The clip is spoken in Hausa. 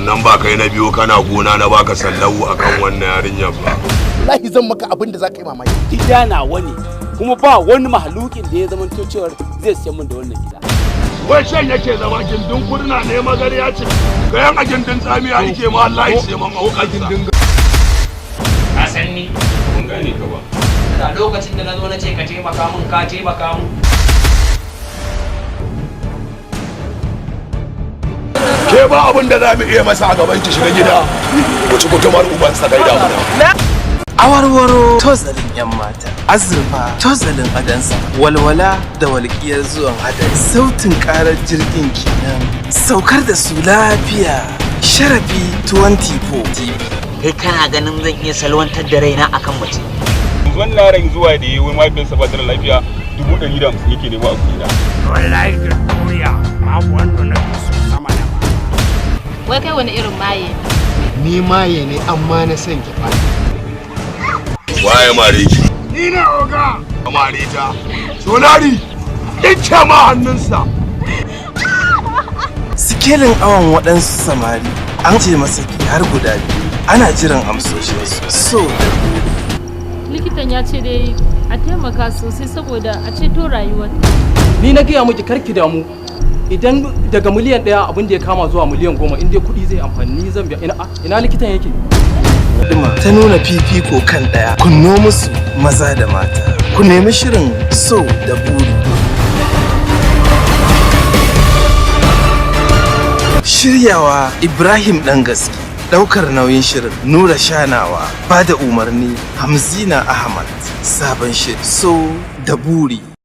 Sannan ba kai na biyo kana gona na baka sallahu akan wannan yarinyar ba. Wallahi zan maka abin da za ka yi mamaki. Gida nawa ne, kuma ba wani mahalukin da ya zama cewar zai siyan min da wannan gida. Wai shan yake zama gindin kurna ne, magarya ce kayan a gindin tsamiya yake ma. Allah ya ce man auka gindin. Ka san ni? Kun gane ka ba. Da lokacin da na zo na ce ka taimaka mun, ka taimaka mun. Ke ba abin da za mu iya masa a gaban ki. Shiga gida ku ci kutumar ubansa kai damuna. Awarwaro tozalin 'yan mata, azurfa tozalin adansa, walwala da walƙiyar zuwan hadari, sautin ƙarar jirgin kenan. Saukar da su lafiya. Sharafi 24 TV. Kai, kana ganin zan iya salwantar da raina akan mace? Wannan yaron zuwa da yi wai mahaifiyarsa ba ta da lafiya, 150,000 yake nema a kuɗina. Wallahi duk duniya babu wanda na fi so sama da ba. Wai kai wani irin maye ne? Ni maye ne, amma na son ki fa. Waye mare ki? Ni ne, oga. Mare ta sonari dinke ma hannunsa. Sikelin awon waɗansu samari an ce masaki har guda biyu, ana jiran amsoshinsu. So da buri. Likitan ya ce dai a taimaka sosai saboda a ceto rayuwarta. Ni na gaya miki, karki damu, idan daga miliyan 1 abin da ya kama zuwa miliyan 10, in dai kuɗi zai amfani, ni zan biya. Ina likitan yake? Dima ta nuna fifiko kan ɗaya. Kunno musu maza da mata. Ku nemi shirin So da Buri. Shiryawa Ibrahim Ɗan Gaske. Ɗaukar nauyin shirin Nura Shanawa. Ba da umarni Hamzina Ahmad. Sabon shirin So da Buri.